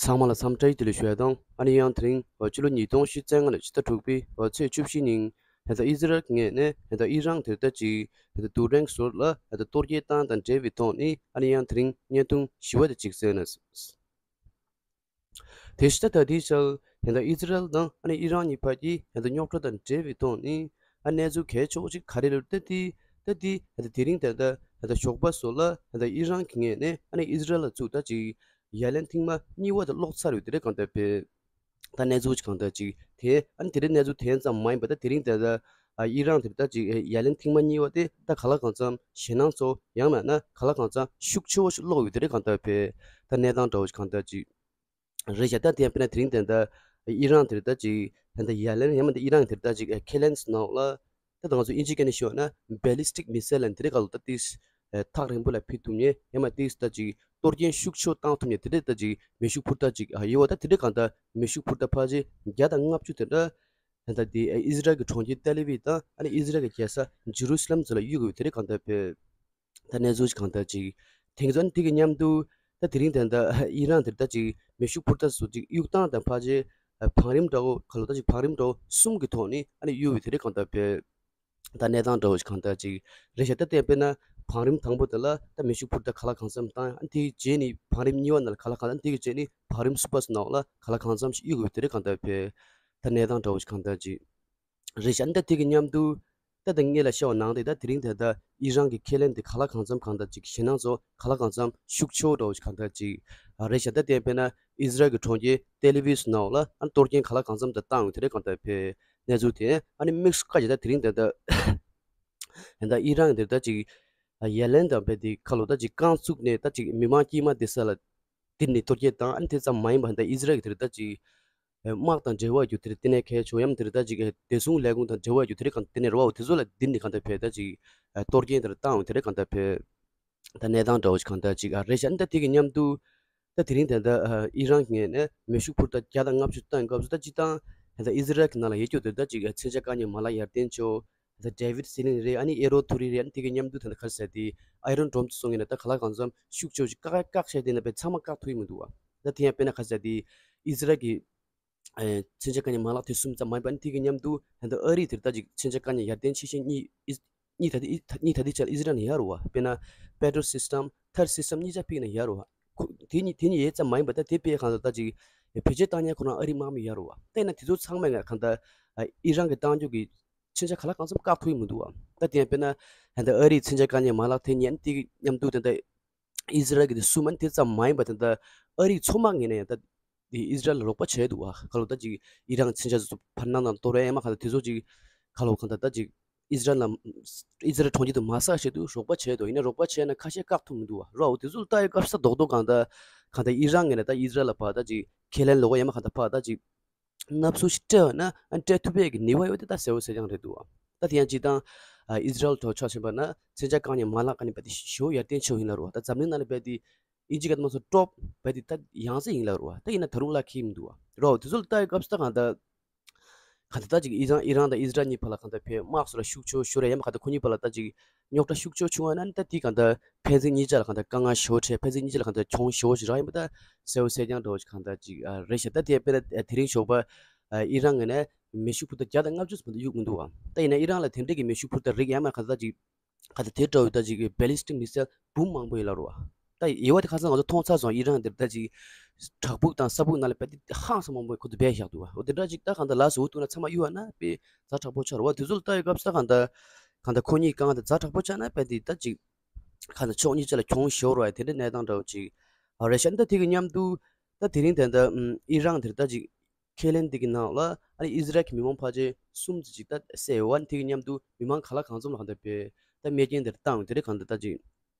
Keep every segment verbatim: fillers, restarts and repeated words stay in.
ཚང་མ་ལ་འཚམས་འདྲི་བདེ་ལེགས་ཞུ་ཡ་དང་། ཨ་ནི་ཡང་དེ་རིང་ཕྱི་ལོ་ཉིས་སྟོང་ཉི་ཤུ་རྩ་ལྔ་ལོའི་ཕྱི་ཟླ་དྲུག་པའི་ཚེས་བཅུ་བཞི་ཉིན་ད་ལྟ་ཨི་ཟི་རལ་གྱི་ངོས་ནས་ད་ལྟ་ཨི་རན་དེ་ད་ཅིག་ད་ལྟ་རྡུལ་ཕྲན་གྱི་ཟུར་ལ་ད་ལྟ་གཏོར་སྐྱོན་བཏང་དང་འབྲེལ་བའི་ཐོག་ནས། ཨ་ནི་ཡང་དེ་རིང་བརྙན་ཐུང་ཞི་བ་དེ་ཅིག་གསན་ན། དེ་ཕྱི་ཟླ་ད་ལྟའི་ཆར་ད་ལྟ་ཨི་ཟི་རལ་དང་ཨ་ནི་ཨི་རན་གཉིས་བར་གྱི་ད་ལྟ་རྙོག་དྲ་དང་འབྲེལ་བའི་ཐོག་ནས། ཨ་གནས་ཚུལ་གལ་ཆེ་བོ་ཅིག་ག་རེ་རེད་ད་དེ། ད་དེ་ད་ལྟ་དེ་རིང་ད་ལྟ་ད་ལྟ་ཞོགས་པ་སོགས་ལ་ད་ལྟ་ཨི་རན་གྱི་ངོས་ནས་ཨ་ནི་ཨི་ཟི་རལ་ལ་ཚུར་ད་ཅིག་ཡ་ལན་ཐེངས་མ་གཉིས་པ་དེ་སློག་ཚར་ཡོད་དེ་རེད། གང་ལྟར་བས་ད་གནས་ཚུལ་ཅིག་གང་ལྟར་ཅིག་དེ། ཨ་ནི་དེ་རིང་གནས་ཚུལ་དེ་ཙམ་མ་ཡིན་པ། ད་དེ་རིང་ད་ལྟ་ཨ་ཨི་རན་དེ་ད་ཅིག་ཡ་ལན་ཐེངས་མ་གཉིས་པ་དེ་ད་གང་ལ་གང་འཚམ་ཞེད་སྣང་ཚོ། ཡང་མིན་ན་གང་ལ་གང་འཚམ་ཤུགས་ཆེ་བོ་ཞིག་སློག་ཡོད་དེ་རེད། གང་ལྟར་བས་ད་གནས་སྟངས་འདྲ་བོ་ཞིག་གང་ལྟར་ཅིག་རེད་ཤག་ད་དེ་ཡང་དཔེར་ན་དེ་རིང་དེ་ད་ཨི་རན་དེ་ད་ཅིག་ད་ལྟ་ཡ་ལན། ཡང་མིན་ད་ཨི་རན་དེ་ད་ཅིག་ཁས་ལེན་ནང་ལ། ད་ང་ཚོ་དབྱིན་ཇིའི་སྐད་ནས་ཞུས་ན་ballistic missile ལབ་དེ་རེད། ག་ལོ་ད་ཏིས་ཐག་རིང་པོ་ལ་ཕུད་ཐུབ་མཁན། ཡང་མིན་ཏིས་ད་ཅིག་གཏོར་སྐྱོན་ཤུགས་ཆེ་བཏང་ཐུབ་མཁན་དེ་རེད། ད་ཅིག་མེ་ཤུགས་འཕུར་མདའ་ཅིག་ཨ་ཡོད་པ། ད་དེ་འདྲའི་གང་ལྟར་མེ་ཤུགས་འཕུར་མདའ་ཕལ་ཆེར་བརྒྱ་དང་ལྔ་བཅུ་དེ་འདྲ་ད་ལྟ་དེ་ཨི་ཟི་རལ་གྱི་གྲོང་ཁྱེར་ཏེལ་ཨ་བིབ་དང་ཨ་ནི་ཨི་ཟི་རལ་གྱི་རྒྱལ་ས་ཇེ་རུ་སི་ལམ་ཚོ་ལ་གཡུག་དགོས་པའི་དེ་རིང་གང་ལྟར་བས་ད་གནས་ཚུལ་ཅིག་གང་ལྟར་ཅིག་དེང་ཚོ་ཨ་ནི་དེ་གི་མཉམ་དུ། ད་དེ་རིང་དེ་འདྲ་ཨི་རན་དེར་ད་ཅིག་མེ་ཤུགས་འཕུར་མདའ་སོགས་ཅིག་གཡུག་སྟངས་དང་ཕལ་ཆེར་བང་རིམ་འདྲ་བོ། ག་ལོ་ད་ཅིག་བང་རིམ་འདྲ་བོ་གསུམ་གྱི་ཐོག་ནས་ཨ་ནི་གཡུག་པའི་དེ་རིང་གང་ལྟར་བས། ད་གནས་སྟངས་འདྲ་བོ་ཞིག་གང་ལྟར་ཅིག་རེད་ཤག་ད་དེ་དཔེར་ན་བང་རིམ་དང་པོ་དེ་ལ་ད་མེ་ཤུགས་འཕུར་མདའ་གང་ལ་གང་འཚམ་བཏང་། ཨ་ནི་དེའི་རྗེས་ནས་བང་རིམ་གཉིས་པ་ནང་ལ་གང་ལ་གང་འཚམ། དེའི་རྗེས་ནས་བང་རིམ་གསུམ་པ་སོགས་ནང་ལ་གང་ལ་གང་འཚམ་ཞིག་གཡུག་དགོས་པའི་དེ་རིང་གང་ལྟར་བས། ད་གནས་སྟངས་འདྲ་བོ་ཞིག་གང་ལྟར་ཅིག་རེད་ཤག་ད་དེ་གི་མཉམ་དུ་ད་ད་ངེད་ལ་ཤེས་པ་ནང་དེ་ད་དེ་རིང་དེ་ད་ཨི་རན་གྱི་ཁས་ལེན་དེ་གང་ལ་གང་འཚམ་གང་ལྟར་ཅིག་ཞེད་སྣང་ཚོ་གང་ལ་གང་འཚམ་ཤུགས་ཆེ་བོ་འདྲ་བོ་ཞིག་གང་ལྟར་ཅིག་རེད་ཤག་ད་དེ་དཔེར་ན་ཨི་ཟི་རལ་གྱི་གྲོང་ཁྱེར་ཏེལ་ཨ་བིབ་སོགས་ནང་ལ་ཨ་ནི་གཏོར་སྐྱོན་གང་ལ་གང་འཚམ་དེ་བཏང་ཡོད་དེ་རིང་གང་ལྟར་བས། གནས་ཚུལ་དེ་ཨ་ནི་དམིགས་སུ་བཀར་བྱས་ད་དེ་རིང་དེ་ད་ད་ཨི་རན་དེར་ད་ཅིག་ཡ་ལན་དང་བས་དེ་ག་ལོ་ད་ཅིག་རྐང་བཙུགས་ནས་ད་ཅིག་མི་མང་དཀྱུས་མ་བསྡད་ས་ལ་དེ་ནས་གཏོར་སྐྱོན་བཏང་། ཨ་ནི་དེ་ཙམ་མ་ཡིན་པ་ད་ཨི་ཟི་རལ་གྱི་དེར་ད་ཅིག་དམག་དང་འབྲེལ་བ་ཡོད་རྒྱུ་དེ་རེད། དེ་ནས་གལ་ཆེ་བ་ཡང་དེ་རེད། ད་ཅིག་བདེ་སྲུང་ལས་ཁུངས་དང་འབྲེལ་བ་ཡོད་རྒྱུ་དེ་རེད། གང་དེ་ནས་རོ་བ་དེ་ཚོ་ལ་འདི་ནས་གང་ལྟར་བས་ད་ཅིག་གཏོར་སྐྱོན་དེ་རེད་བཏང་ཡོད་དེ་རེད། གང་ལྟར་བས་ད་གནས་སྟངས་འདྲ་བོ་ཞིག་གང་ལྟར་ཅིག་ཨ་རེད་ཤག་ད་དེ་གི་མཉམ་དུ་ད་དེ་རིང་དེ་ད་ཨི་རན་གྱི་ངོས་ནས་མེ་ཤུགས་འཕུར་མདའ་བརྒྱ་དང་ལྔ་བཅུ་བཏང་སྐབས་སུ། ད་སྤྱིར་བཏང་ད་ཨི་ཟི་རལ་གྱི་ནང་ལ་ཡོད་རྒྱུ་དེ་ད་ཅིག་མཚོན་ཆ་བཀག་ཉར་མ་ལག་ཡར་ཐོན་ཆེ་བོ། ད་ཌེ་བིཌ་སི་ལིང་རེད། ཨ་ནི་ཨེ་རོ་ཐུ་རི་རེད། ཨ་ནི་དེ་གི་མཉམ་དུ་ད་ད་ག་རེ་ཟེར་དེ་ཨའི་རོན་ཌོམ་དེ་སོང་ངེ་ན་ད་གང་ལ་གང་འཚམ་ཤུགས་ཆེ་བོ་ཞིག་བཀག་བཀག་བྱས་བསྡད་ན་བས་ཚང་མ་བཀག་ཐུབ་ཀྱི་མི་འདུག་བ། ད་དེ་ཡང་དཔེར་ན་ག་རེ་ཟེར་དེ་ཨི་ཟི་རལ་གྱི་ཨེ་མཚོན་ཆ་བཀག་ཉར་མ་ལག་དེ་གསུམ་ཙམ་མ་ཡིན་པ། ཨ་ནི་དེ་གི་མཉམ་དུ་ད་ལྟ་ཨ་རིའི་དེར་ད་ཅིག་མཚོན་ཆ་བཀག་ཉར་ཡར་ཐོན་ཆེ་ཤོས་གཉིས་ཨི་གཉིས་ད་ལྟ་ཨི་གཉིས་ད་ལྟའི་ཆར་ཨི་ཟི་རལ་ནས་ཡར་རོ་བ། དཔེར་ན་པེ་ཊྲིའོཊ་སིས་ཊམ་ཐར་སིས་ཊམ་གཉིས་ཆ་ཕིག་ནས་ཡར་རོ་བ། ཁོ་དེ་གཉིས་དེ་གཉིས་ཡས་ཙམ་མ་ཡིན་པ། ད་དེ་དཔེ་གང་ལྟར་ད་ཅིག་བེད་སྤྱོད་བཏང་མཁན་ཁོ་རང་ཨ་རིའི་དམག་མི་ཡར་རོ་བ། ད་ཡིན་ན་དེ་ཚོ་ཚང་མ་ང་གང་ལྟར་ཨི་རན་གྱི་བཏང་རྒྱུ་གི་མཚོན་ཆ་གང་ལ་གང་འཚམ་བཀག་ཐུབ་ཀྱི་མི་འདུག་བ། ད་དེ་ཡང་དཔེར་ན་ད་ལྟ་ཨ་རིའི་མཚོན་ཆ་བཀག་ཉར་མ་ལག་དེ་གཉིས། ཨ་ནི་དེ་གི་མཉམ་དུ་ད་ལྟ་ཨི་ཟི་རལ་གྱི་དེ་གསུམ། ཨ་ནི་དེ་ཙམ་མ་ཡིན་པ་ད་ལྟ་ཨ་རིའི་མཚོ་དམག་ངོས་ནས་ཡང་ད་དེ་ཨི་ཟི་རལ་ལ་རོགས་པ་བྱས་འདུག་བ། ག་ལོ་ད་ཅིག་ཨི་རན་གྱི་མཚོན་ཆ་ཚོ་བར་སྣང་དང་གཏོར་ཡ་མ་གང་ལྟར་དེ་ཚོ་ཅིག་ག་ལོ་གང་ལྟར་ད་ཅིག་ཨི་ཟི་རལ་ལ་ཨི་ཟི་རལ་གྲོང་ཁྱེར་དུ་མ་ཟག་ཆེད་དུ་རོགས་པ་བྱས་འདུག་ཡིན་ན་རོགས་པ་བྱས་ན་ཁ་ཤས་བཀག་ཐུབ་མི་འདུག་བ། རོ་བ་དེ་ཚོ་ལ་ལྟ་ཡི་སྐབས་སུ་རྡོག་རྡོག་གང་ལྟར་གང་ལྟར་ཨི་རན་ངོས་ནས་ད་ཨི་ཟི་རལ་ལ་ཕར་ད་ཅིག་ཁས་ལེན་ལོག་ཡ་མ་གང་ལྟར་ཕར་ད་ཅིག་མནའ་མ་སྤྲད་པ་ན་ཨ་སྤྲད་ཐུབ་པའི་གི་ནུས་པ་ཡོད་དེ་ད་གསལ་བོ་གསལ་རྐྱང་རེད་འདུག་བ། ད་དེ་ཡང་སྤྱིར་བཏང་ཨི་ཟི་རལ་ཐོག་ཆ་མཚོན་པ་ན་མཚོན་ཆ་བཀག་ཉར་མ་ལག་ག་ནས་བས་དེ་ཞེ་པོ་ཡར་ཐོན་ཆེ་བོ་ཡིན་ལ་རོ་བ། ད་འཛམ་གླིང་ནང་ལ་བས་དེ་དབྱིན་ཇི་སྐད་དུ་མ་སོང་ཊོབ་བས་དེ་ད་ཡང་སེ་ཡིན་ལ་རོ་བ། ད་ཡིན་ན་ད་རུང་ལ་ཁེལ་མི་འདུག་བ། རོ་བ་དེ་ཚོ་ལ་ལྟ་ཡི་སྐབས་སུ་ད་གང་ལྟར་གང་ལྟར་ད་ཅིག་ཨི་རན་ཨི་རན་དང་ཨི་ཟི་རལ་གཉིས་བར་ལ་གང་ལྟར་བས་དམག་སོགས་ལ་ཤུགས་ཆེ་ཤོར་ཡ་མ་གང་ལྟར་ཁོ་གཉིས་བར་ལ་ད་ཅིག་རྙོག་དྲ་ཤུགས་ཆེ་བྱུང་བ་ན་ནི་ད་དེ་གང་ལྟར་ཕན་ཚུན་གཉིས་ཆ་ལ་གང་ལྟར་དཀའ་ངལ་ཞེ་པོ་འཕྲད། ཕན་ཚུན་གཉིས་ཆ་ལ་གང་ལྟར་གྱོང་ཞེ་པོ་ཞིག་རག་ཡིན་པ་ད་གསལ་བོ་གསལ་རྐྱང་འདྲ་བོ་ཞིག་གང་ལྟར་ཅིག་རེད་ཤག་ད་དེ་དཔེར་ན་དེ་རིང་ཞོགས་པ་ཨི་རན་ངོས་ནས་མེ་ཤུགས་འཕུར་མདའ་བརྒྱ་དང་ལྔ་བཅུ་ཙམ་དུ་གཡུག་མི་འདུག་བ། ད་ཡིན་ན་ཨི་རན་ལ་དེ་འདྲ་གི་མེ་ཤུགས་འཕུར་མདའ་རིགས་ཡ་མ་གང་ལྟར་ཅིག་ག་ད་དེ་འདྲ་བོ་ད་ཅིག་བྷེ་ལི་སི་ཊིག་མི་སེལ་འབུམ་མང་པོ་ཡོད་ལ་རོ་བ། ད་ཡེ་བ་དེ་ཁ་སང་ང་ཚོ་མཐོང་ཚར་སོང་། ཨི་རན་འདིར་ད་ཅིག་བྲག་ཕུག་དང་ས་ཕུག་ནང་ལ་བས་དེ་ཧང་སང་མང་པོ་ཁོ་ཚོ་སྦས་བཞག་འདུག་བ། འོ་དེ་འདྲ་ཅིག་ད་གང་ལྟར་ལགས་སུ་འུ་ཐུག་ན་ཚང་མ་གཡུག་ཡ་ན་བས་ཛ་དྲག་པོ་ཆགས་རོ་བ། དེ་ཚོ་ལ་ལྟ་ཡི་སྐབས་སུ་ད་གང་ལྟར་གང་ལྟར་ཁོ་གཉིས་གང་ལྟར་ཛ་དྲག་པོ་ཆགས་ན་བས་དེ་ད་ཅིག་གང་ལྟར་ཕྱོགས་གཉིས་ཆ་ལ་གྱོང་ཞེ་པོ་རག་ཡ་དེ་འདྲ་གནས་སྟངས་འདྲ་བོ་ཅིག་ཨ་རེད་ཤག་ད་དེ་གི་མཉམ་དུ་ད་དེ་རིང་དེ་འདྲ་ཨི་རན་འདིར་ད་ཅིག་ཁས་ལེན་འདི་གི་ནང་ལ་ཨ་ནི་ཨི་ཟི་རལ་གྱི་མི་མང་ཕལ་ཆེར་གསུམ་ཙམ་ཅིག་ད་བསད་ཡོད་བ། ཨ་ནི་དེ་གི་མཉམ་དུ་མི་མང་གང་ལ་གང་འཚམ་ལ་གང་ལྟར་བས་ད་རྨས་སྐྱོན་དེར་བཏང་ཡོད་དེ་རེད། གང་ལྟར་ད་ཅིག་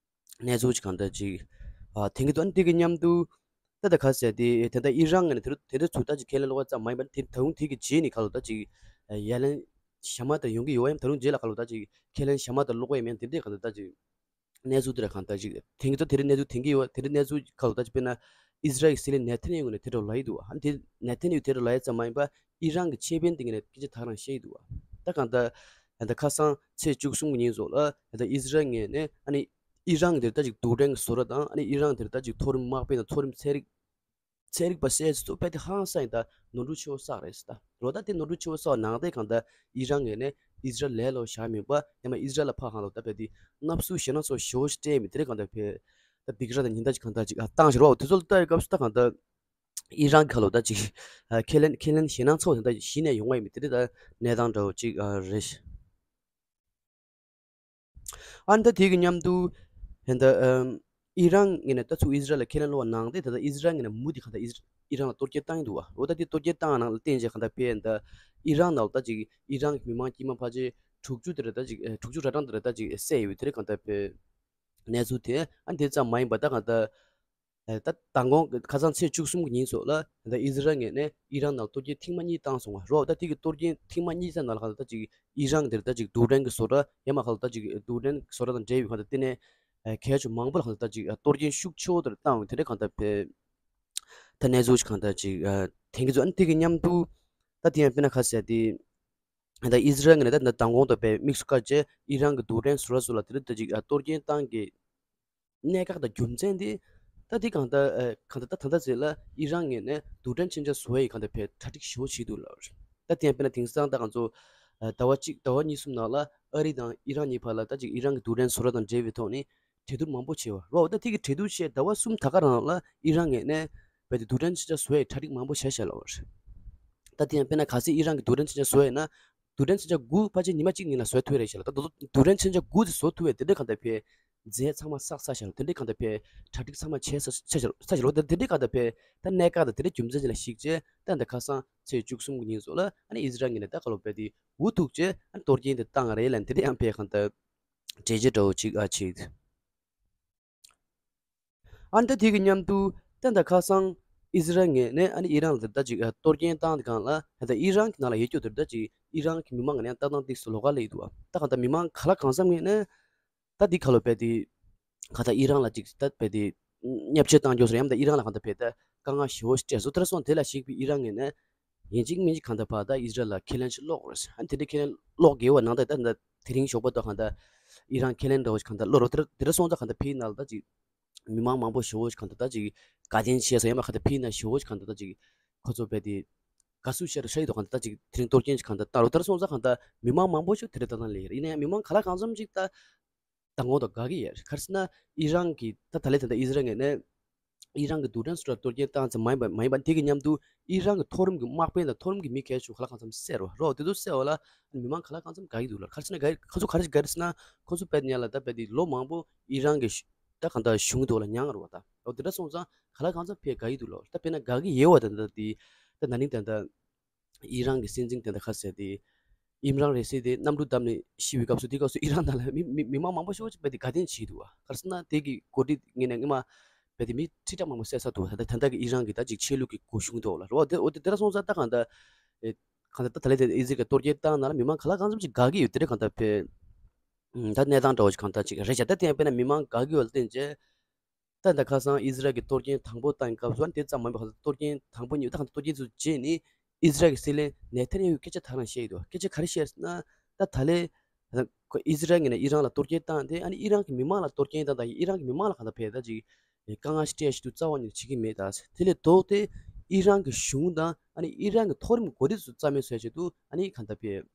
གནས་ཚུལ་ཅིག་གང་ལྟར་ཅིག་ཨ་དེང་གི་དོན་དེ་གི་མཉམ་དུ་ད་ད་ག་ཟེར་དེ་དེ་ད་ཨི་རན་ངོས་ནས་དེ་རུ་དེ་འདྲ་ཚུར་ད་ཅིག་ཁས་ལེན་ལོག་པ་ཙམ་མ་ཡིན་པར་དེ་ད་རུང་དེ་གི་རྗེས་ནས་ག་ལོ་ད་ཅིག་ཡ་ལན་ཞྭ་དམར་དེ་ཡོང་གི་ཡོད་ཡམ། ད་རུང་རྗེས་ལ་ག་ལོ་ད་ཅིག་ཁས་ལེན་ཞྭ་དམར་དེ་སློག་གི་ཡོད་མེད་དེ་འདྲས་ག་ལོ་ད་ཅིག་གནས་ཚུལ་དེ་འདྲ་གང་ལྟར་ཅིག་དེང་གི་ད་དེ་རིང་གནས་ཚུལ་དེང་གི་ཡོད། དེ་འདྲ་གནས་ཚུལ་ག་ལོ་ད་ཅིག་དཔེར་ན་ཨི་ཟི་རལ་གྱི་སྲིད་བློན་ནེ་ཐན་ཡ་ཧུ་ནས་དེ་འདྲ་ལབ་ཡི་འདུག་བ། ཨ་ནི་དེ་ནེ་ཐན་ཡ་ཧུ་དེ་འདྲ་ལབ་ཡ་ཙམ་མ་ཡིན་པར་ཨི་རན་གྱི་ཁེ་ཕན་དེ་ངས་ནས་སྐད་ཆ་ད་ག་རང་བཤད་ཡི་འདུག་བ། ད་གང་ལྟར་ད་ཁ་སང་ཚེས་བཅུ་གསུམ་གྱི་ཉིན་སོགས་ལ་ད་ཨི་ཟི་རལ་ངོས་ནས་ཨ་ནི་ཨི་རན་གྱི་དེར་ད་ཅིག་རྡུལ་ཕྲན་གྱི་བཟོ་གྲྭ་དང་། ཨ་ནི་ཨི་རན་གྱི་དེར་ད་ཅིག་མཐོ་རིམ་དམག་དཔོན་དང་མཐོ་རིམ་ཚན་རིག་ ཚན་རིག་པ་བཤད་ཚོ་དཔེ་དེ་ཧང་སང་ཡིན། ད་ནོར་འཁྲུལ་ཆེ་བོ་བསགས་རེད་ཟེར། ད་རོ་ད་དེ་ནོར་འཁྲུལ་ཆེ་བོ་བསགས་ནང་དེ་གང་ད་ཨི་རན་ངོས་ནས་ཨི་ཟི་རལ་ལས་ལོ་བཞག་མིན་པ་ཡང་མ་ཨི་ཟི་རལ་ལ་ཕར་གང་ལོ་ད་དཔེ་དེ་མནའ་ཟུག་ཞེད་སྣང་ཚོ་ཞེ་བོ་ཞིག་སྤྲད་མི་དེ་རེད། གང་ད་དཔེ་ད་སྡིགས་ར་དང་ཉེས་འདབ་ཅིག་གང་ད་ཅིག་ཨ་བཏང་ཞེས་རོ། དེ་ཚོ་ལ་ལྟ་ཡི་སྐབས་སུ་ད་གང་ད་ཨི་རན་གྱི་ཁ་ལོ་ད་ཅིག་ཨ་ཁས་ལེན་ཁས་ལེན་ཞེད་སྣང་ཚོ་ད་གཞི་ནས་ཡོང་བ་ཡིན་མི་དེ་རེད། ད་གནས་སྟངས་འདྲ་བོ་ཅིག་ཨ་རེད། ཨ་ནི་ད་དེ་གི་མཉམ་དུ་ཧན་ད་ཨམ་ཨི་རན་ངོས་ནས་ད་ཚུར་ཨི་ཟི་རལ་ལ་ཁས་ལེན་སློག་པ་ནང་དེ་ད་ལྟ་ཨི་ཟི་རལ་ངོས་ནས་མུ་མཐུད་གང་ད་ཨི་ཨི་རན་ལ་གཏོར་སྐྱོན་བཏང་གི་འདུག་བ། འོ་ད་དེ་གཏོར་སྐྱོན་བཏང་ནང་ལ་བརྟེན་བྱས་གང་ད་དཔེ་ད་ཨི་རན་ནང་ལ་ད་ཅིག་ཨི་རན་གྱི་མི་མང་དཀྱུས་མ་ཕལ་ཆེར་དྲུག་ཅུ་དེ་རེད། ད་ཅིག་ཨ་དྲུག་ཅུ་ར་གྲངས་དེ་རེད། ད་ཅིག་བསད་ཡོད་དེ་རེད། གང་ད་དཔེ་གནས་ཚུལ་དེ་ཨ་ནི་དེ་ཙམ་མ་ཡིན་པ་ད་གང་ད་ད་མདང་དགོང་ཁ་སང་ཚེས་བཅུ་གསུམ་གྱི་ཉིན་སོགས་ལ་ད་ཨི་ཟི་རལ་ངོས་ནས་ཨི་རན་ནང་གཏོར་སྐྱོན་ཐེངས་མ་གཉིས་བཏང་སོང་བ་རོ། ད་དེ་གི་གཏོར་སྐྱོན་ཐེངས་མ་གཉིས་ཙམ་ནང་ལ་གང་ལྟར་ཅིག་ཨི་རན་དེར་ད་ཅིག་རྡུལ་ཕྲན་གྱི་བཟོ་གྲྭ་ཡང་མ་གང་ལྟར་ཅིག་རྡུལ་ཕྲན་བཟོ་གྲྭ་དང་འབྲེལ་བའི་གང་ལྟར་དེ་ནས་གལ་ཆེ་མང་པོ་ལ་གང་ལྟར་ཅིག་གཏོར་སྐྱོན་ཤུགས་ཆེ་བོ་དེར་བཏང་བའི་དེ་འདྲའི་གང་ལྟར་བས་ད་གནས་ཚུལ་ཞིག་གང་ལྟར་ཅིག་ཐེངས་ཀྱི་ཚོ་ཨ་ནི་དེ་གི་མཉམ་དུ་ད་དེ་ཡང་དཔེར་ན་ཁ་ཟེར་དེ། ད་ཨི་ཟི་རལ་ངོས་ནས་ད་མདང་དགོང་དུ་བས་དམིགས་སུ་བཀར་བྱས་ཨི་རན་གྱི་རྡུལ་ཕྲན་བཟོ་གྲྭ་ཚོ་ལ་དེ་རིང་ད་ཅིག་གཏོར་སྐྱོན་བཏང་གི་གནད་འགག་དང་རྒྱུ་མཚན་དེ་ད་དེ་གང་ལྟར་གང་ལྟར་ད་ད་ལྟ་ཟེར་ལ་ཨི་རན་ངོས་ནས་རྡུལ་ཕྲན་མཚོན་ཆ་བཟོ་ཡི་གང་ལྟར་བས་གྲ་སྒྲིག་ཞེ་པོ་བྱེད་འདུག་ལབ། ད་དེ་ཡང་དཔེར་ན་དེང་སང་ད་ང་ཚོ་ཟླ་བ་གཅིག་ཟླ་བ་གཉིས་གསུམ་ནང་ལ་ཨ་རི་དང་ཨི་རན་གཉིས་བར་ལ་ད་ཅིག་ཨི་རན་གྱི་རྡུལ་ཕྲན་བཟོ་གྲྭ་དང་འབྲེལ་བའི་ཐོག་ནས་གྲོས་བསྡུར་མང་པོ་བྱས་པ་རོ། ད་དེ་གི་གྲོས་བསྡུར་བྱས་ཟླ་བ་གསུམ་ད་ག་རང་ལ་ཨི་རན་ངོས་ནས་བས་དེ་རྡུལ་ཕྲན་མཚོན་ཆ་བཟོ་ཡི་གྲ་སྒྲིག་མང་པོ་བྱས་བཞག་ལབ་པ་རེད། ད་དེ་ཡང་དཔེར་ན་གལ་སྲིད་ཨི་རན་གྱི་རྡུལ་ཕྲན་མཚོན་ཆ་བཟོ་ཡི་ན་རྡུལ་ཕྲན་མཚོན་ཆ་དགུ་ཕལ་ཆེར་ཉི་མ་གཅིག་གཉིས་ལ་བཟོ་ཐུབ་ཡ་རེད་བཞག་ལ། ད་རྡུལ་རྡུལ་ཕྲན་མཚོན་ཆ་དགུ་དེ་བཟོ་ཐུབ་ཡ་དེ་འདྲ་གང་ལྟར་བས་རྫས་ཚང་མ་བསགས་ཚར་བཞག་ལ། དེ་འདྲ་གང་ལྟར་བས་གྲ་སྒྲིག་ཚང་མ་བྱས་ཚར་ཚར་བཞག་ལ། ད་དེ་འདྲ་གང་ལྟར་བས་ད་གནད་འགག་དང་དེ་འདྲ་རྒྱུ་མཚན་ཅིག་ལ་གཞིགས་བྱས་ད་ད་ཁ་སང་ཚེས་བཅུ་གསུམ་གྱི་ཉིན་སོགས་ལ་ཨ་ནི་ཨི་ཟི་རལ་ངོས་ནས་ད་ག་ལོ་བས་དེ་འུ་ཐུག་བྱས་ཨ་ནི་གཏོར་སྐྱོན་དེ་བཏང་རེད་ལབ་དེ་འདྲ་ཡང་བས་གང་ལྟར་འགྲེལ་བརྗོད་འདྲ་བོ་ཅིག་ཨ་བྱས། ཨ་ནི་ད་དེ་གི་མཉམ་དུ་ད་ད་ཁ་སང་ཨི་ཟི་རལ་ངོས་ནས་ཨ་ནི་ཨི་རན་ལ་ད་ཅིག་གཏོར་སྐྱོན་བཏང་དེ་གང་ལ་ད་ཨི་རན་གྱི་ནང་ལ་ཡོད་རྒྱུ་དེ་ད་ཅིག་ཨི་རན་གྱི་མི་མང་ངོས་ནས་ལྟ་སྟངས་ཏིག་སུ་ལོགས་ཀ་ལ་ཡོད་འདུག་ད་གང་ལྟར་མི་མང་ག་ལ་གང་འཚམ་ངོས་ནས་ད་འདི་ཁ་ལོ་བས་དེ་གང་ལྟར་ཨི་རན་ལ་ཅིག་ད་བས་དེ་བརྙས་བཅོས་བཏང་རྒྱུ་སོ་ཡང་ད་ཨི་རན་ལ་གང་ལྟར་བས་ད་དཀའ་ངལ་ཞེ་བོ་ཞིག་སྤྲད་སོང་། དེ་འདྲ་སོང་དེ་ལ་གཞིགས་པའི་ཨི་རན་ངོས་ནས་ཡིན་གཅིག་མིན་གཅིག་གང་ལྟར་ཕར་ད་ཨི་ཟི་རལ་ལ་ཁས་ལེན་ཞིག་སློག་རེད། ཨ་ནི་དེ་འདྲའི་ཁས་ལེན་སློག་དགོས་པ་ནང་ད་ད་ད་དེ་རིང་ཞོགས་པ་ད་གང་ལྟར་ཨི་རན་ཁས་ལེན་འདྲ་བོ་ཞིག་གང་ལྟར་སློག་རོགས། དེ་འདྲ་སོང་ཙང་གང་ལྟར་ཕའི་ནང་ལ་ད་ཅིག་མི་མང་མང་པོ་ཞེ་བོ་ཞིག་གང་ལྟར་ད་ཅིག་དགའ་སྟོན་བྱས་སོ་ཡང་མ་གང་ལྟར་ཕའི་ནང་ཞེ་བོ་ཞིག་གང་ལྟར་ད་ཅིག་ཁོ་ཚོ་བས་དེ་དགའ་བསུ་བྱས་རོགས་ཤ་ཡི་དོ་གང་ལྟར་ད་ཅིག་དེ་རིང་གཏོར་སྐྱོན་ཞིག་གང་ལྟར་བཏང་རོགས། དེ་འདྲ་སོང་ཙང་གང་ལྟར་མི་མང་མང་པོ་ཞིག་དེ་འདྲ་ལྟ་སྟངས་ལས་ཡོད་རེད། ཡིན་ན་ཡང་མི་མང་ག་ལ་གང་འཚམ་ཞིག་ད་མདང་དགོང་དང་དགའ་གི་ཡོད་རེད། ག་རེ་ཟེར་ན་ཨི་རན་གྱི་ད་ད་ལས་ད་ལྟ་ཨི་ཟི་རལ་ངོས་ནས་ཨི་རན་གྱི་རྡུལ་ཕྲན་སུ་ར་གཏོར་སྐྱོན་བཏང་ཙམ་མ་ཡིན་པ་མ་ཡིན་པ་དེ་གི་མཉམ་དུ་ཨི་རན་གྱི་མཐོ་རིམ་གྱི་དམག་དཔོན་དང་མཐོ་རིམ་གྱི་མི་གལ་ཆེ་ཤོས་ག་ལ་གང་འཚམ་བསད་རོ་རོ། དེ་ཚོ་བསད་པ་ལ་མི་མང་ག་ལ་གང་འཚམ་དགའ་གི་འདུག་ལ། ག་རེ་ཟེར་ན་དགའ་ཁོ་ཚོ་ག་རེ་དགའ་རེད་ཟེར་ན་ཁོ་ཚོ་བས་ཉ་ལ་ད་བས་དེ་ལོ་མང་པོ་ཨི་རན་གྱི་ད་གང་ལྟར་གཞུང་དུ་ལ་མྱངས་རོ་བ། ད་འོ་དེ་འདྲ་སོང་ཙང་ག་ལ་གང་འཚམ་ཕས་དགའ་གི་འདུག་ལ། ད་དཔེར་ན་དགའ་གི་ཡོད་བ་ད་ད་དེ་ད་ན་ནིང་ད་ད། ཨི་རན་གྱི་སྲིད་འཛིན་དེ་འདྲ་ཁ་ཟེར་ཏེ། ཨིམ་རན་རེ་སི་དེ་གནམ་གྲུ་བརྡབས་ནས་ཤི་བའི་སྐབས་སུ་དེ་སྐབས་སུ་ཨི་རན་ནང་ལ་མི་མི་མི་མང་མང་པོ་ཞིག་བས་དེ་དགའ་སྟོན་བྱས་འདུག་བ། ག་རེ་ཟེར་ན་དེ་གི་འགོ་ཁྲིད་ངོས་ནས་སྔོན་མ་བས་དེ་མི་ཁྲི་ཕྲག་མང་པོ་བསད་ཚར་འདུག་ད་ད་ད་གི་ཨི་རན་གྱི་ད་ཅིག་ཆོས་ལུགས་ཀྱི་སྒོ་གཞུང་ཐོག་ལ་རེད་བ། དེ་འོ་དེ་དེ་འདྲ་སོང་ཙང་ད་གང་ལྟར་ཨེ་གང་ལྟར་ད་ད་ལས་དེ་ཨི་ཟི་རལ་གྱི་གཏོར་སྐྱོན་བཏང་ན་ལ་མི་མང་ག་ལ་གང་འཚམ་ཅིག་དགའ་གི་ཡོད། དེ་འདྲ་གང་ལྟར་བས་ད་གནས་སྟངས་འདྲ་བོ་ཞིག་གང་ལྟར་ཅིག་རེད་བྱ། ད་དེ་ཡང་དཔེར་ན་མི་མང་དགའ་གི་ཡོད་ལ་བརྟེན་བྱས། ད་ད་ཁ་སང་ཨི་ཟི་རལ་གྱི་གཏོར་སྐྱོན་དང་པོ་བཏང་སྐབས་སུ་དེ་ཙམ་མིན་པ་གཏོར་སྐྱོན་དང་པོ་གཉིས་ད་གཏོར་སྐྱོན་ཚོ་རྗེས་ནི་ཨི་ཟི་རལ་གྱི་སྲིད་བློན་ནེ་ཐན་ཡ་ཧུ་སྐད་ཆ་ད་རང་བཤད་ཡོད་འདུག་སྐད་ཆ་ག་རེ་བཤད་ཟེར་ན་ད་ད་ལས་ཨི་ཟི་རལ་ངོས་ནས་ཨི་རན་ལ་གཏོར་སྐྱོན་བཏང་སྟེ་ཨ་ནི་ཨི་རན་གྱི་མི་མང་ལ་གཏོར་སྐྱོན་བཏང་དང་ཨི་རན་གྱི་མི་མང་ལ་གང་ལྟར་བས་ད་ཅིག་དཀའ་ངལ་ཞིག་སྤྲད་བཞིན་དུ་རྩ་བ་ཉིད་ནས་བྱེད་ཀྱི་མེད། ད་དེ་ལས་ལྡོག་སྟེ་ཨི་རན་གྱི་གཞུང་དང་ཨ་ནི་ཨི་རན་གྱི་མཐོ་རིམ་འགོ་ཁྲིད་ཚོ་རྩ་མེད་བཟོ་ཡ་ཆེད་དུ་ཨ་ནི་གང་ལྟར་བས།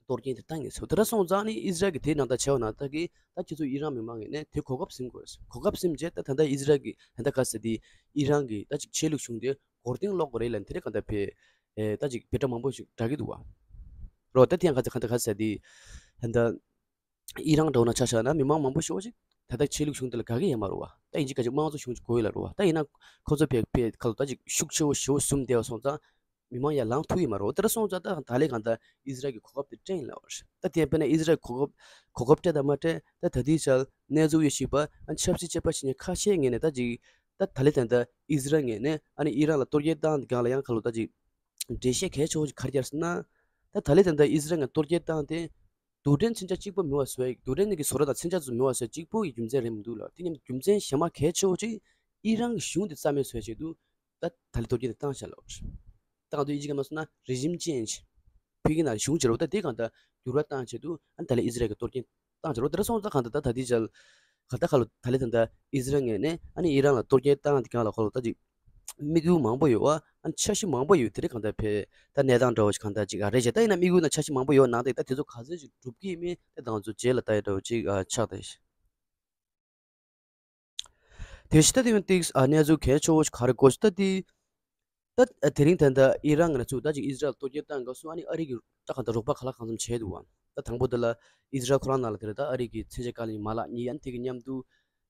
གཏོར་སྐྱོན་དེ་བཏང་ངེས་སོ། དེ་འདྲ་སོང་ཙང་ནི་ཨི་ཟི་རལ་གྱི་དེ་ནང་ལྟ་བྱས་པ་ན་ད་གི་ད་ཁྱེད་ཚོ་ཨི་རན་མི་མང་ངོས་ནས་དེ་གོ་སྐབས་ཟིན་དགོས། གོ་སྐབས་ཟིན་རྗེས་ད་ད་ལྟ་ཨི་ཟི་རལ་གྱི་ད་ལྟ་ག་ཟེར་དེ་ཨི་རན་གྱི་ད་ཅིག་ཆོས་ལུགས་གཞུང་དེ་མགོ་རྟིང་སློག་དགོས་རེད་ལབ་དེ་རེད་གང་ལྟར་བས་ད་ཅིག་བེ་ཏྲ་མང་པོ་ཞིག་བསྒྲགས་ཀྱི་འདུག་བ། རོ་ད་དེ་ཡང་ག་ཚ་གང་ལྟར་ག་ཟེར་དེ་ད་ལྟ་ཨི་རན་འདྲ་བོ་ན་ཆ་བཞག་ན་མི་མང་མང་པོ་ཞིག་ད་ལྟ་ཆོས་ལུགས་གཞུང་དེ་ལ་དགའ་གི་ཡོད་མ་རེད་བ། ད་ཡིན་གཅིག་ག་ཅིག་དམངས་གཙོ་གཞུང་ཅིག་དགོས་ཡོད་ལ་རེད་བ། ད་ཡིན་ན་ཁོ་ཚོ་བས་བས་ཁ་ལོ་ད་ཅིག་ཤུགས་ཆེ་བོ་ཞེ་བོ་ཟུམ་བསྡད་པ་སོང་ཙང་། མི་མང་ཡར་ལངས་ཐུབ་ཀྱི་མ་རེད། དེ་འདྲ་སོང་ཙང་ད་ད་ལས་གང་ལྟར་ཨི་ཟི་རལ་གྱི་གོ་སྐབས་དེ་སྤྲད་ཡིན་ལབ་པ་རེད། ད་དེ་ཡང་དཔེར་ན་ཨི་ཟི་རལ་གྱི་གོ་སྐབས་གོ་སྐབས་སྤྲད་དང་མ་སྤྲད་ད་ད་ལྟའི་ཆར་གནས་ཚུལ་ཡོད་ཤེས་པ་ཨ་ཆབ་སྲིད་དཔྱད་པ་བྱེད་མཁན་ཁ་ཤས་ངོས་ནས་ད་ཅིག་ད་ད་ལས་ད་ལྟ་ཨི་ཟི་རལ་ངོས་ནས་ཨ་ནི་ཨི་རན་ལ་གཏོར་རྒོལ་བཏང་དེ་སྒང་ལ་ཡང་ཁ་ལོ་ད་ཅིག་འགྲེལ་བཤད་གལ་ཆེ་བོ་ཞིག་ག་རེ་བརྒྱབ་ཟེར་ན། ད་ད་ལས་ད་ལྟ་ཨི་ཟི་རལ་ངོས་གཏོར་རྒོལ་བཏང་དེ་རྡུལ་ཕྲན་མཚོན་ཆ་གཅིག་པོ་མེད་པ་བཟོ་ཡ་རྡུལ་ཕྲན་གྱི་བཟོ་གྲྭ་དང་མཚོན་ཆ་ཚོ་མེད་པ་བཟོ་ཡ་གཅིག་པོ་གི་རྒྱུ་མཚན་རེད་མི་འདུག་ལ། དེ་མཉམ་དུ་རྒྱུ་མཚན་གཞན་མ་གལ་ཆེ་བོ་ཅིག་ཨི་རན་གྱི་གཞུང་དེ་རྩ་མེད་བཟོ་ཡ་ཆེད་དུ། ད་ད་ལྟ་གཏོར་རྒོལ་དེ་བཏང་བཞག་ལབ། ད་ང་ཚོ་ཨིན་ཇི་སྐད་ནང་གསུངས་ན་regime change། ཕ་གི་ནང་གཞུང་བྱེད་རོགས། ད་དེ་གང་ལྟར་འགྱུར་བ་བཏང་ཆེད་དུ་ཨ་ནི་ད་ལྟ་ཨི་ཟི་རལ་གྱི་གཏོར་རྒོལ་བཏང་བྱེད་རོགས། དེ་འདྲ་སོང་ཙང་གང་ལྟར་ད་ད་ལྟའི་ཆར་ག་ད་ཁ་ལོ་ད་ལྟ་ད་ལྟ་ཨི་ཟི་རལ་ངོས་ནས་ཨ་ནི་ཨི་རན་ལ་གཏོར་རྒོལ་བཏང་དེ་གང་ལ་ཁ་ལོ་ད་ཅིག་ དམིགས་ཡུལ་མང་པོ་ཡོད་པ། ཨ་འཆར་གཞི་མང་པོ་ཡོད། དེ་རིགས་གང་ལྟར་ཕེ་ད་གནས་སྟངས་འདྲ་བོ་ཞིག་གང་ལྟར་ཅིག་ཨ་རེད་བྱས། ད་ཡིན་ན་དམིགས་ཡུལ་དང་འཆར་གཞི་མང་པོ་ཡོད་ནང་དེ་ད་དེ་ཚོ་ག་ཚོད་ཅིག་འགྲུབ་ཀྱི་མིན་དེ་དང་ཚོ་རྗེས་ལ་ལྟ་ཡ་འདྲ་བོ་ཅིག་ཨ་ཆགས་ཏེ། དེ་ཕྱི་ད་དེ་ཡང་ཏིག་ཨ་གནས་ཚུལ་གལ་ཆེ་བོ་ཞིག་ག་རེ་གོ་ཞིག་ད་དེ། ད་དེ་རིང་ད་ལྟ་ཨི་རན་ངོས་ནས་ཚུར་ད་ཅིག་ཨི་ཟི་རལ་གཏོར་སྐྱོན་བཏང་སྐབས་སུ་ཨ་ནི་ཨ་རི་གི་ད་གང་ལྟར་རོགས་པ་ག་ལ་གང་འཚམ་བྱས་འདུག་བ། ད་དང་པོ་དེ་ལ་ཨི་ཟི་རལ་ཁོ་རང་ནང་ལ་དེ་ལ་ད་ཨ་རི་གི་མཚོན་ཆ་བཀག་ལེན་གྱི་མ་ལག་གཉིས། ཨ་ནི་དེ་གི་མཉམ་དུ་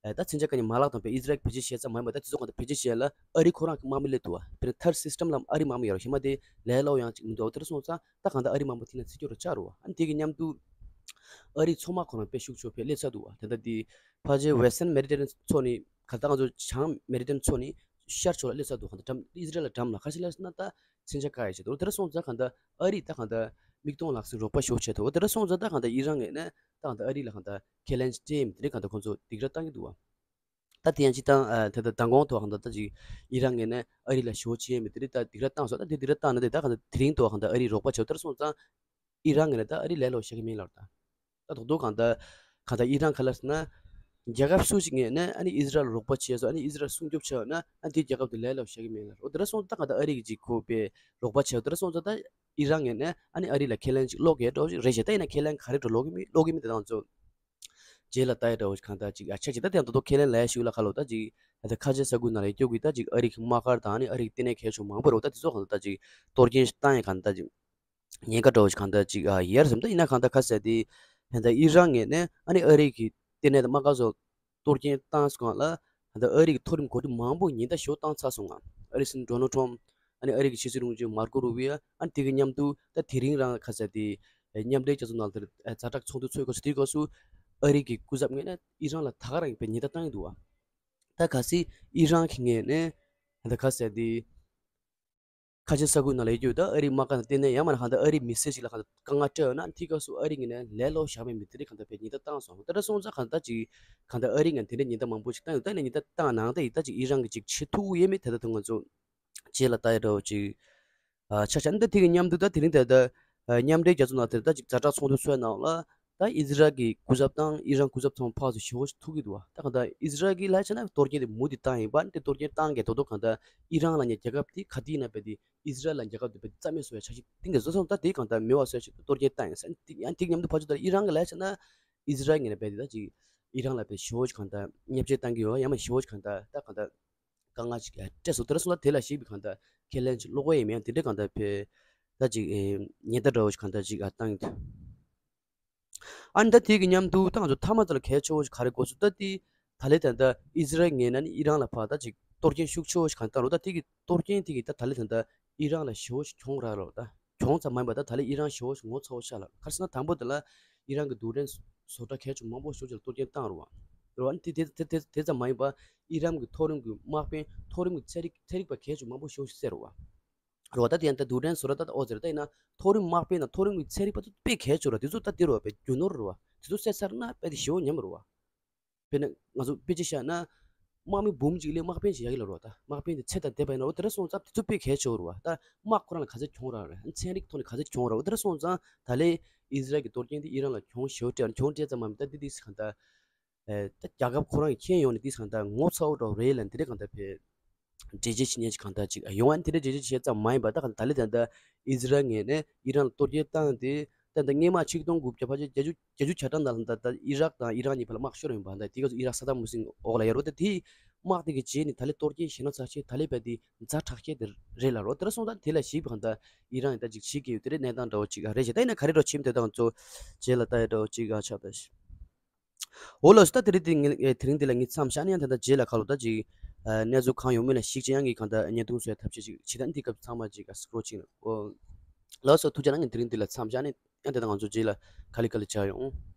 ཨ་ད་མཚོན་ཆ་བཀག་ལེན་གྱི་མ་ལག་དང་བེད་སྤྱོད་བྱས་ཙམ་མ་ཡིན་པར་ད་དེ་ཚོ་གང་ལྟར་བེད་སྤྱོད་བྱས་ལ་ཨ་རི་ཁོ་རང་གི་དམག་མི་སླེབས་འདུག་བ། དཔེར་ན་ཐར་སིས་ཊམ་ལ་ཨ་རི་དམག་མི་ཡོད་རེད། གཞན་མ་དེ་ལས་སླ་བོ་ཡང་ཅིག་མི་འདུག་བ། དེ་འདྲ་སོང་ཙང་ད་གང་ལྟར་ཨ་རི་དམག་མི་དེ་ན་འཚོལ་སྐྱོབ་རུ་བཅར་རུ་བ། ཨ་ནི་དེ་གི་མཉམ་དུ་ཨ་རིའི་མཚོ་དམག་ཁོ་རང་དཔེ་ཤུགས་ཆེ་བོ་ཕེབས་སླེབས་ཚར་འདུག་བ། དེ་ལྟ་དེ་ཕལ་ཆེར་Western Mediterranean མཚོ་ནས་ག་ད་ང་ཚོ་བྱང་མེ་ཌི་ཊེ་རེ་ནི་ཡན་མཚོ་ནས་ཤར་ཕྱོགས་ལ་སླེབས་ཚར་འདུག་གང་ལྟར་འགྲམ་ཨི་ཟི་རལ་ལ་འགྲམ་ལ་ཁ་ཤས་ལ་ན་ད་མཚོན་ཆ་བཀག་ཡ་བྱས་འདུག་དེ་འདྲ་སོང་ཙང་གང་ལྟར་ཨ་རི་ད་གང་ལྟར་མིག་མཐོང་ལག་ཟིན་རོགས་པ་ཞེ་པོ་བྱས་འདུག་དེ་འདྲ་སོང་ཙང་ད་གང་ལྟར་ཨི་རན་ངོས་ནས་ད་གང་ལྟར་ཨ་རི་ལ་གང་ལྟར་ཁས་ལེན་སྤྲད་ཡིན། དེ་རིང་གང་ལྟར་ཁོང་ཚོ་སྡིགས་ར་བཏང་གི་འདུག་བ། ད་དེ་ཡང་སྤྱིར་བཏང་ཨ་དེ་ལྟར་མདང་དགོང་ཐོག་གང་ལྟར་ད་ཅིག་ཨི་རན་ངོས་ནས་ཨ་རི་ལ་ཞེ་པོ་བྱས་ཡིན་པས། དེ་རིང་ད་སྡིགས་ར་བཏང་སོང་། ད་དེ་སྡིགས་ར་བཏང་ན་དེ་ད་གང་ལྟར་དེ་རིང་ཐོག་གང་ལྟར་ཨ་རི་རོགས་པ་བྱས། དེ་འདྲ་སོང་ཙང་ཨི་རན་ངོས་ནས་ད་ཨ་རི་ལས་སླ་བོ་བཞག་གི་མིན་ལབ་རེད་ད། ད་རྡོག་རྡོག་གང་ལྟར་གང་ལྟར་ཨི་རན་ག་ལབ་ཟེར་ན། རྒྱལ་ཁབ་སུ་ཞིག་ངོས་ནས་ཨ་ནི་ཨི་ཟི་རལ་ལ་རོགས་པ་བྱས་སོང་། ཨ་ནི་ཨི་ཟི་རལ་སྲུང་སྐྱོབ་བྱས་ཡོད་ན་ཨ་དེའི་རྒྱལ་ཁབ་དེ་ལས་སླ་བོ་བཞག་གི་མིན་ལབ་རེད། འོ་དེ་འདྲ་སོང་ཙང་ད་གང་ལྟར་ཨ་རི་གིས་ཅིག་ཁོ་པའི་རོགས་པ་བྱས། འོ་དེ་འདྲ་སོང་ཙང་ད་ཨི་རན་ངོས་ནས་ཨ་ནི་ཨ་རི་ལ་ཁས་ལེན་ཅིག་སློག་གི་འདྲ་བོ་ཞིག་རེད་ཤག་ད་ཡིན་ན་ཁས་ལེན་ག་རེ་འདྲ་སློག་གི་མིན་སློག་གི་མིན་དེ་དང་ཚོ་རྗེས་ལ་ལྟ་ཡ་འདྲ་བོ་ཞིག་གང་ལྟར་ཅིག་ཨ་ཆགས་ཅིག་ད་དེ་ཡང་རྡོག་རྡོག་ཁས་ལེན་ལབ་ཡ་ཞིག་ལ་ཁ་ལོ་ད་ཅིག་ཨ་ད་ཁ་ཆེ་ས་ཁུལ་ནང་ལ་སྐྱོད་གི་ད་ཅིག་ཨ་རི་གི་དམག་སྒར་དང་ཨ་ནི་ཨ་རི་གི་ལྟེ་གནས་གལ་ཆེ་མང་པོ་རེད། འོ་ད་དེ་ཚོ་གང་ལྟར་ད་ཅིག་གཏོར་སྐྱོན་བཏང་ཡ་གང་ལྟར་ཅིག་ཉེན་ཁ་འདྲ་བོ་ཞིག་གང་ལྟར་ཅིག་ཨ་ཡོད་རེད་བསམ། ད་ཡིན་ན་གང་ལྟར་ཁ་གསལ་དེ་ད་ལྟ་ཨི་རན་ངོས་ནས་ཨ་ནི་ཨ་རི་གི་ལྟེ་གནས་དང་དམག་སྒར་སོགས་གཏོར་སྐྱོན་བཏང་སོང་ལ། ད་ལྟ་ཨ་རི་གི་མཐོ་རིམ་འགོ་ཁྲིད་མང་པོ་ཉེན་བརྡ་ཞེ་པོ་བཏང་ཚར་སོང་ང་། ཨ་རིའི་སྲིད་འཛིན་ཌོ་ནལ་ཊམ་ཕ། ཨ་ནི་ཨ་རི་གི་ཕྱི་སྲིད་བློན་ཆེན་མར་ཀོ་རུ་བི་ཡ། ཨ་ནི་དེ་གི་མཉམ་དུ་ད་དེ་རིང་རང་ཁ་གསལ་དེ་མཉམ་འབྲེལ་རྒྱལ་ཚོགས་ནང་ལ་དེར་ཛ་དྲག་ཚོགས་འདུ་ཚོགས་སྐབས་སུ་དེའི་སྐབས་སུ་ཨ་རི་གི་སྐུ་ཚབ་ངོས་ནས་ཨི་རན་ལ་ད་ག་རང་གི་ཉེན་བརྡ་བཏང་གི་འདུག་བ། ད་གལ་སྲིད་ཨི་རན་གྱི་ངོས་ནས་ད་ཁ་གསལ་དེ་ཁ་ཆེ་ས་ཁུལ་ནང་ལ་ཡོད་རྒྱུ་ད་ཨ་རིའི་དམག་སྒར་དང་ལྟེ་གནས་ཡང་མིན་ན་གང་ལྟར་ཨ་རིའི་མི་སེར་ཞིག་ལ་གང་ལྟར་དཀའ་ངལ་སྤྲད་ཡོད་ན་དེའི་སྐབས་སུ་ཨ་རི་ངོས་ནས་ལས་སླ་བོ་བཞག་པའི་མི་དེ་རིགས་གང་ལྟར་བས་ཉེན་བརྡ་བཏང་སོང་། དེ་འདྲ་སོང་ཙང་གང་ལྟར་ཅིག་གང་ལྟར་ཨ་རི་ངོས་དེ་འདྲའི་ཉེན་བརྡ་མང་པོ་ཞིག་བཏང་ཡོད། ད་ནས་ཉེན་བརྡ་བཏང་ནང་ད་ཡིག་ད་ཅིག་ཨི་རན་གྱི་ཅིག་བྱེད་ཐུབ་ཡོད་མེད་དེ་ད་དུང་ང་ཚོ་རྗེས་ལ་ལྟ་ཡ་འདྲ་བོ་ཅིག་ཨ་ཆགས་ཆགས། འདི་དེ་གི་མཉམ་དུ་ད་དེ་རིང་ད་ལྟ་ཨ་མཉམ་འབྲེལ་རྒྱལ་ཚོགས་ནང་དེར་ད་ཅིག་ཛ་དྲག་ཚོགས་འདུ་ཚོགས་ནང་ལ་ད་ཨི་ཟི་རལ་གྱི་སྐུ་ཚབ་དང་ཨི་རན་སྐུ་ཚབ་ཚང་མ་ཕར་ཚུར་ཞེ་པོ་ཞིག་ཐུག་གི་འདུག་བ། ད་གང་ལྟར་ཨི་ཟི་རལ་གྱི་ལབ་བྱས་ན་གཏོར་སྐྱོན་དེ་མུ་མཐུད་བཏང་ཡིན་པ། དེ་གཏོར་སྐྱོན་བཏང་གི་རྡོག་རྡོག་གང་ལྟར་ཨི་རན་ལབ་མཁན་རྒྱལ་ཁབ་དེ་ག་དུས་ཡིན་ན་རྦད་དེ་ཨི་ཟི་རལ་ལ་རྒྱལ་ཁབ་དེ་རྦད་དེ་རྩ་མེད་བཟོ་བའི་འཆར་གཞི་བཏིང་གི་བཟོ་སོང་། ད་དེ་གང་ལྟར་མེད་པ་བཟོ་ཡ་ཞིག་གཏོར་སྐྱོན་བཏང་ཡིན་ཟེར། ཡང་དེ་མཉམ་དུ་ཕར་ཚུར་ད་ཨི་རན་གྱི་ལབ་བྱས་ན་ཨི་ཟི་རལ་ངོས་ནས་རྦད་དེ་ད་ཅིག་ཨི་རན་ལ་རྦད་ཞེ་པོ་ཞིག་གང་ལྟར་བརྙས་བཅོས་བཏང་གི་ཡོད། ཡང་མིན་ཞེ་པོ་ཞིག་གང་ལྟར་ད་གང་ལྟར་དཀའ་ངལ་ཅིག་སྤྲད་སོང་། དེ་འདྲ་སོང་ཙང་དེ་ལ་གཞིགས་པའི་གང་ལྟར་ཁས་ལེན་ཅིག་སློག་པ་ཡིན་མིན་དེ་འདྲའི་གང་ལྟར་ཕེ་ད་ཅིག་ཨེ་ཉེན་བརྡ་འདྲ་བོ་ཞིག་གང་ལྟར་ཅིག་ཨ་བཏང་གི་འདུག་ཨ་ནི་ད་དེ་གི་མཉམ་དུ་ད་ང་ཚོ་མཐའ་མ་ཚོ་ལ་གལ་ཆེ་བོ་ཞིག་ག་རེ་གོ་སོང་། ད་དེ་ད་ལན་ད་ལྟ་ཨི་ཟི་རལ་ངོས་ནས་ནི་ཨི་རན་ལ་ཕར་ད་ཅིག་གཏོར་སྐྱོན་ཤུགས་ཆེ་བོ་ཞིག་གང་ལྟར་བཏང་རོགས། ད་དེ་གི་གཏོར་སྐྱོན་དེ་གི་ད་ད་ལན་ད་ལྟ་ཨི་རན་ལ་ཞེ་བོ་ཞིག་གྱོང་རག་རོགས། ད་གྱོང་ཙམ་མ་ཡིན་པ་ད་ད་ལན་ཨི་རན་ཞེ་བོ་ཞིག་ངོ་ཚ་བོ་ཆགས་ལ། ག་རེ་ཟེར་ན་དང་པོ་དེ་ལ་ཨི་རན་གི་རྡུལ་ཕྲན་བཟོ་གྲྭ་གལ་ཆེ་མང་པོ་ཞིག་ལ་གཏོར་སྐྱོན་བཏང་རོགས། རོགས། ཨ་ནི་དེ་དེ་དེ་དེ་དེ་ཙམ་མ་ཡིན་པ་ཨི་རན་གི་མཐོ་རིམ་གི་དམག་དཔོན་མཐོ་རིམ་གི་ཚན་རིག་ཚན་རིག་པ་གལ་ཆེ་མང་པོ་ཞིག་བསད་རོགས། རོ། ད་དེ་ཡང་ད་རྡུལ་ཕྲན་བཟོ་གྲྭ་ད་ད་ཨོ་ཟེར་ད་ཡིན་ན་མཐོ་རིམ་དམག་དཔོན་དང་མཐོ་རིམ་གྱི་ཚན་རིག་པ་ཚོ་དཔེ་གལ་ཆེ་ར། དེ་ཚོ་ད་དེ་རུ་བ་དཔེ་རྒྱུ་ནོར་རུ་བ། དེ་ཚོ་བསད་ཚར་ན་དཔེ་དེ་ཞེ་པོ་ཉམས་རུ་བ། དཔེར་ན་ང་ཚོ་དཔེ་ཅིག་བཞག་ན། དམག་མི་འབུམ་གཅིག་ལས་དམག་དཔོན་ཞིག་ཡག་གི་ལ་རོ། ད་དམག་དཔོན་དེ་ཚེ་དང་ལྡན་པ་ཡིན་ན་རོ། དེ་འདྲ་སོང་ཙང་དེ་ཚོ་དཔེ་གལ་ཆེ་རུ་བ། ད་དམག་ཁོ་རང་ལ་ག་ཚད་གྱོང་རག་རེད། ཚན་རིག་ཐོག་ནས་ག་ཚད་གྱོང་རག་རེད། དེ་འདྲ་སོང་ཙང་ད་ལན་ཨི་ཟི་རལ་གྱི་གཏོར་སྐྱོན་དེ་ཨི་རན་ལ་གྱོང་ཞེ་པོ་སྤྲད། གྱོང་སྤྲད་ཙམ་མ་མིན་ད་འདི་དེ་གང་ལྟར། ཨེ་ད་རྒྱལ་ཁབ་ཁོ་རང་གི་ཁྱོན་ཡོངས་ནས་དེ་གང་ལྟར་ངོ་ཚ་བོ་འདྲ་བོ་རེད་ལབ་འདི་འདྲ་གང་ལྟར་ཕེ། འགྲེལ་བརྗོད་བྱེད་མཁན་ཅིག་གང་ལྟར་ཅིག་ཡོང་བ་འདི་འདྲ་འགྲེལ་བརྗོད་བྱེད་ཙམ་མ་ཡིན་པ། ད་གང་ལྟར་ད་ལན་ད་ལྟ་ཨི་ཟི་རལ་ངོས་ནས་ཨི་རན་ལ་གཏོར་སྐྱོན་བཏང་སྟེ་ད་ལྟ་སྔོན་མ་ཆིག་སྟོང་དགུ་བརྒྱ་ཕལ་ཆེར་བརྒྱད་ཅུ་བརྒྱད་ཅུ་གྱ་གྲངས་ནང་ལ་ད་ལྟ་ཨི་རག་དང་ཨི་རན་གཉིས་བར་ལ་དམག་ཤོར་ཡོང་བ། ད་དེ་སྐབས་སུ་ཨི་རག་ས་དཱམ་ཧུ་སིན་འོག་ལ་ཡོད་རེད། ད་དེའི་དམག་དེ་གི་རྗེས་ནས་ད་ལན་གཏོར་སྐྱོན་ཞེ་ན་ཚ་ཆེ། ད་ལན་བས་དེ་ཛ་དྲག་ཤོས་དེ་རེད་ལབ་རོ། དེ་འདྲ་སོང་ཙང་དེ་ལ་གཞིགས་པའི་གང་ལྟར་ཨི་རན་ཡང་ད་ཅིག་བྱེད་ཀྱི་ཡོད། དེ་རེད། གནས་སྟངས་འདྲ་བོ་ཅིག་རེད་བྱས། ད་ཡིན་ན་ག་རེ་འདྲ་བོ་བྱེད་མི་འདུག་ད་ང་ཚོ་རྗེས་ལ་ལྟ་ཡ་འདྲ་བོ་ཅིག་ཨ་ཆགས་ད། འོ་ལགས་སོ། ད་དེ་རིང་འདི་ལ་ངས་དེ་རིང་འདི་ལ་ངས་མཚམས་བཞག་ནས་ཡང་ད་ལྟ་རྗེས་ལ་ཁ་ལོ་ད་ཅིག་ཨ་གནས་ཚུལ་གང་ཡོང་མིན་ལ་གཞིགས་བྱས་ཡང་ངས་གང་ལྟར་བརྙན་ཐུང་བཟོ་ཡ་ཐབས་ཤེས་ཅིག་བྱེད། ད་འདི་སྐབས་ཚང་མ་ཅིག་ཨ་སྐོར་ཅིག་ལ། འོ་ལགས་སོ། ཐུགས་རྗེ་གནང་། ངས་དེ་རིང་འདི་ལ་མཚམས་བཞག་ནས་ཡང་ད་ལྟ་ང་ཚོ་རྗེས་ལ་ག་ལེ་ག་ལེ་བྱ་ཡོང་།